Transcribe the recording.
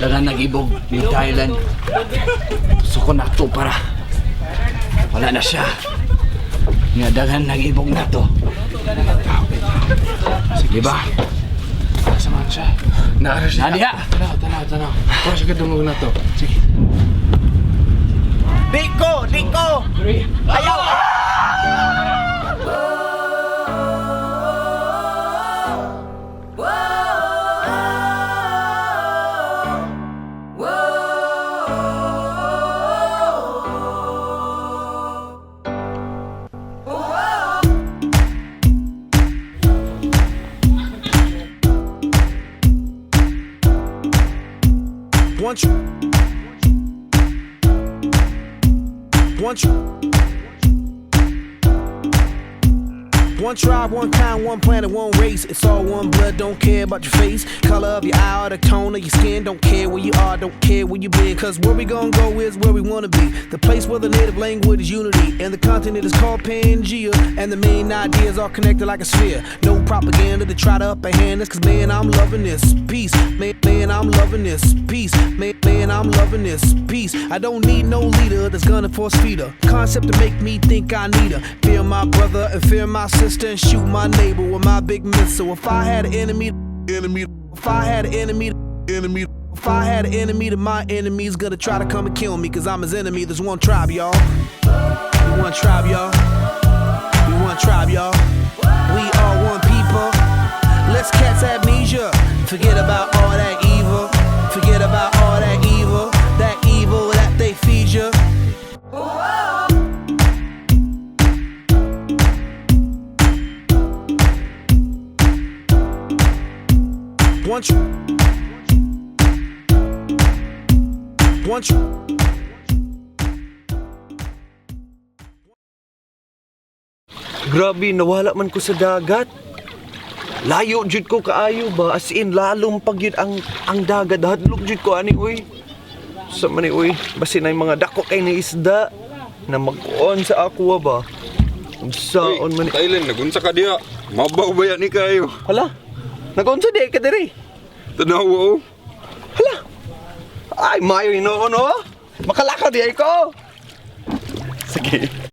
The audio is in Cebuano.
Dagan nag-ibog ni Thailand. Suko na to para wala na siya. Nga daghan nag-ibog na to. Sige ba? Asa man siya? Naara siya. Nadia! Tanaw, tanaw, tanaw. Kuha siya kadungog na to. Sige. Diko! Diko! Ayaw! One, one, one tribe, one kind, one planet, one race. It's all one blood, don't care about your face, color of your eye, or the tone of your skin. Don't care where you are, don't care where you been. 'Cause where we gonna go is where we wanna be. The place where the native language is unity, and the continent is called Pangea. And the main ideas are connected like a sphere. No propaganda to try to up a hand us. 'Cause man, I'm loving this. Peace. Man, man, I'm loving this. Peace. Man, man, I'm loving this. Peace. I don't need no leader that's gonna force feed a concept to make me think I need her. Fear my brother and fear my sister and shoot my neighbor with my big missile. If I had an enemy, enemy. If I had an enemy, enemy. If I had an enemy, then my enemy's gonna try to come and kill me. 'Cause I'm his enemy. There's one tribe, y'all. We one tribe, y'all. We one tribe, y'all. We are one people. Let's catch amnesia. Forget about all that evil. Forget about all that evil. That evil that they feed you. One, one. Grabe, nawala man ko sa dagat. Layo jud ko kaayo ba? As in, lalong pag yun ang dagat. Hadlok jud ko ani uy. Sa man ni uy, basin ay mga dako kay ni isda na magkuon sa ako ba. Unsaon man ni Thailand, nagunsa ka diha. Mabaw ba yan ni kayo? Hala. Nagunsa di ka diri. Tanaw oh. Hala. Ay, mayo hinuon oh. Makalakaw di ay ko. Sige.